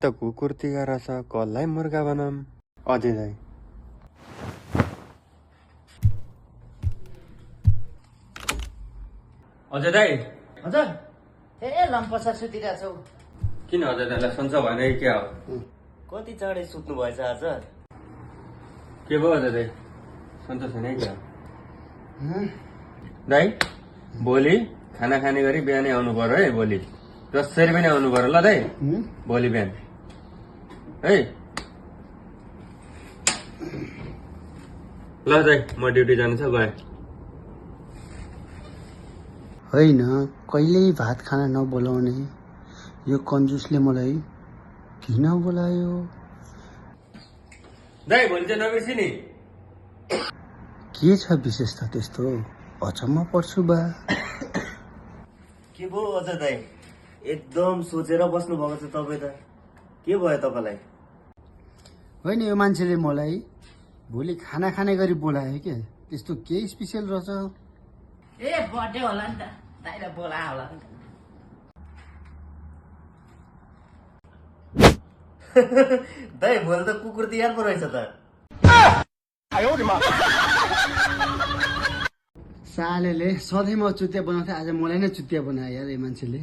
त कुकुर तिहार छ कसलाई मुर्गा बनाम अझै दाइ अझै दाइ हजुर ए लम्पसा सुतिरहेको छौ किन अझै दाइलाई सन्चो भएन कि क्या हो कति चाँडै सुत्नु भएछ आज के भयो अझै दाइ सन्चो छैन क्या हो दाइ भोलि खाना खाने गरी बिहानै आउनु पर्यो है भोलि जसरी पनि आउनु पर्यो ल दाइ भोलि बिहान है ल दाइ म ड्युटी जानु छ गएँ होइन कहिल्यै भात खाना नबोलाउने यो कन्जुसले मलाई किन बोलायो दाइ भोलि चाहिँ नबिर्सी नि के छ विशेषता त्यस्तो अचम्म पर्छु बा के भयो अझ दाइ एकदम सोचेर बस्नु भएको छ तपाईँ त के भयो तपाईँलाई होइन यो मान्छेले मलाई भोलि खाना खाने गरी बोलायो क्या त्यस्तो केही स्पेसियल रहेछ ए बर्थडे होला नि त दाइले बोलायो होला नि त दाइ भोलि त कुकुर तिहार पो रहेछ त सालेले सधैँ म चुतिया बनाउँथेँ आज मलाई नै चुतिया बनायो यार यो मान्छेले